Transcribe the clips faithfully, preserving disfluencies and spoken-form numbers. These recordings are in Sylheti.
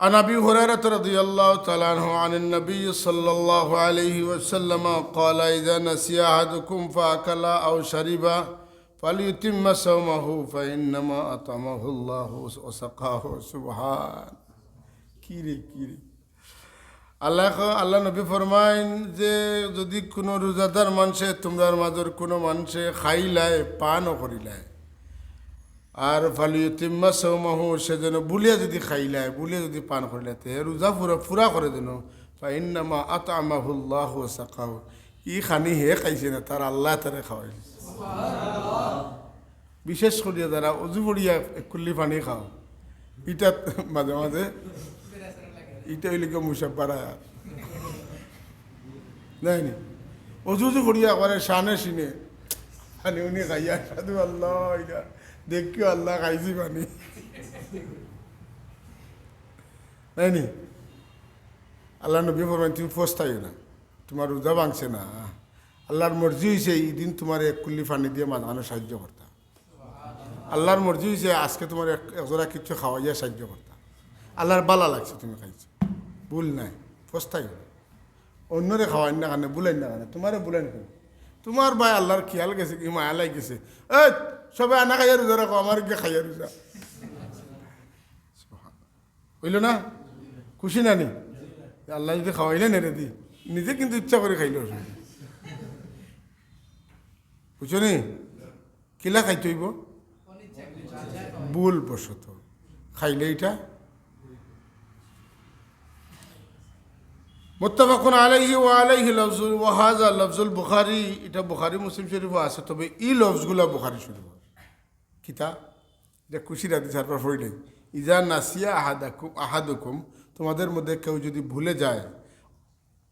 عن أبي هريرة رضي الله تعالى عنه عن النبي صلى الله عليه وسلم قال: إذا نسي أحدكم فأكل أو شرب فليتم صومه فإنما أطعمه الله وسقاه. সুবহান। কি রে, কি রে? আল্লাহ, আল্লাহ নবী ফরমাইন যে যদি কুনু রোজাদার মানষে, তুমরার মাজর কুনু মানষে খাইলায়, পানও করিলায়, আর ফালিউতিম্মা সাওমাহু, সে যেন ভুলিয়া যদি খাইলায়, ভুলিয়া যদি পান করিলায়, তে রোজা পুরা, পুরা করে যেন, ফাইন্নামা আতআমাহুল্লাহু ওয়া সাকাহু, ই খানি হে খাইছে না, তার আল্লায় তারে খাওয়াইছে। বিশেষ করিয়া যারা অজু পড়িয়া এক কুল্লি পানি খাও, ইটা মাঝে মাঝে, ইটা অইলে গিয়া মুসাব্বার আয়াত। নায় নি? অজু অজু পড়িয়া একবারে শানে শিনে পানি উনি খাইয়া, সাধু আল্লাহ, ইলা দেখিও আল্লাহ খাইছি পানি। নায় নি? আল্লাহ নবী ফরমাইন, "তুমি পস্তাইও না, তুমার রোজা ভাঙছে না।" আল্লাহর মর্জি অইছে, ই দিন তুমারে এক কুল্লি পানি দিয়া মাঝখানো সাহায্য করতা। আল্লাহর মর্জি অইছে, আজকে তুমারে এক, এক জোড়া কিচ্ছু খাওয়াইয়া সাহায্য করতা। আল্লাহর বালা লাগছে, তুমি খাইছো, ভুল নাই, পস্তাইও না। অন্যরে খাওয়াইন না কেনে, ভুলাইন না কেনে, তুমারে ভুলাইন কেনে? তুমার বায় আল্লাহর খিয়াল গেছে কি, মায়া লাগি গেছে? এই, সবে আনা খাইয়া রোজা রাখো, আমার গিয়া খাইয়া রোজা। অইলো না? খুশি না নি? আল্লায় যদি খাওয়াইলে নেড়ে দি, নিজে কিন্তু ইচ্ছা করি খাইলো। বুঝছো নি? কিলা খাইতে অইবো? ভুল বশত খাইলে ইটা। মুত্তাফাকুন আলাইহি ওয়া আলাইহি লফজুল, ওয়া হাযা লফজুল বুখারী, ইটা বুখারী মুসলিম শরীফো আছে, তবে ই লফজগুলা বুখারী শরীফো। কিতা? ইটা খুশির হাদিস, আরবার পড়ি নেই। ইজা নাসিয়া আহাদাকুম, আহাদুকুম, তোমাদের মধ্যে কেউ যদি ভুলে যায়,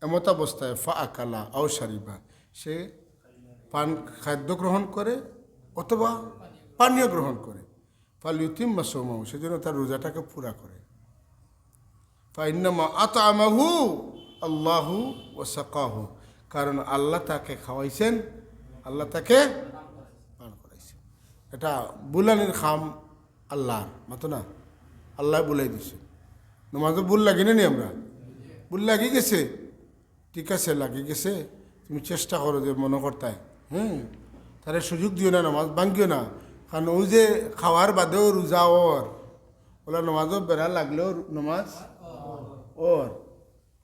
এমতাবস্থায়, ফা আকালা আও শারিবা, সে পান, খাদ্য গ্রহণ করে অথবা পানীয় গ্রহণ করে, ফালিউতিম্মা সাওমাহু, সেজন্য তার রোজাটাকে পুরা করে। ফাইন্নামা আতআমাহু আল্লাহু ওয়া সাকাহু, কারণ আল্লাহ তাকে খাওয়াইছেন, আল্লাহ তাকে পান করাইছেন। এটা বুলানির খাম আল্লাহর, মাতো না? আল্লায় বুলাই দিছে। নমাজো ভুল লাগি না নি আমরা? ভুল লাগি গেছে, ঠিক আছে, লাগি গেছে। তুমি চেষ্টা করো যে মনো করতায়, হুম, তারে সুযোগ দিও না, নমাজ ভাঙ্গিও না। কারণ অউ যে খাওয়ার বাদেও রোজা অর, অলা নমাজো বেড়া লাগলেও নমাজ অর,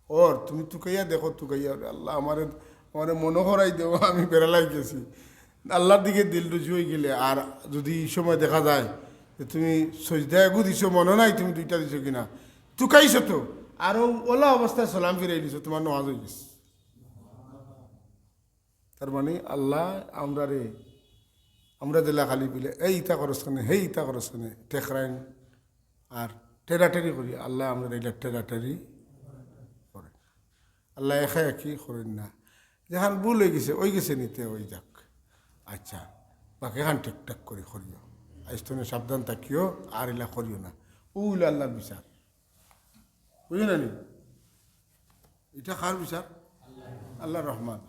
অর। তুমি তুকাইয়া দেখো, তুকাইয়া, "আল্লাহ, আমারে, আমারে মনো করাই দেও, আমি বেড়া লাগি গেছি।" আল্লাহর দিকে দিল রুজু অইগেলে, আর যদি ই সময় দেখা যায় যে তুমি সইজদা এগু দিছো, মনো নাই তুমি দুইটা দিছো কিনা, তুকাইছো তো, আর অউ অলা অবস্থায় সালাম ফিরাই দিছো, তুমার নমাজ অইগেছে। তার মানে আল্লায় আমরারে, আমরা যেলা খালি বিলে, "এই ইতা করস কেনে, হেই ইতা করস কেনে", ঠেকরাইন আর টেরাটেরি করি, আল্লায় আমরারে ইলা টেরাটেরি করে। আল্লায় একা একই করেন না। যেখান ভুল অইগেছে, অইগেছে নি তে অই যাক। আচ্ছা, বাকিখান ঠিকঠাক করি করিও। আইজ থনে সাবধান থাকিও, আর ইলা করিও না। অউ অইলো আল্লাহর বিচার। বুঝো না নি? ইটা কার বিচার? আল্লাহর রহমান।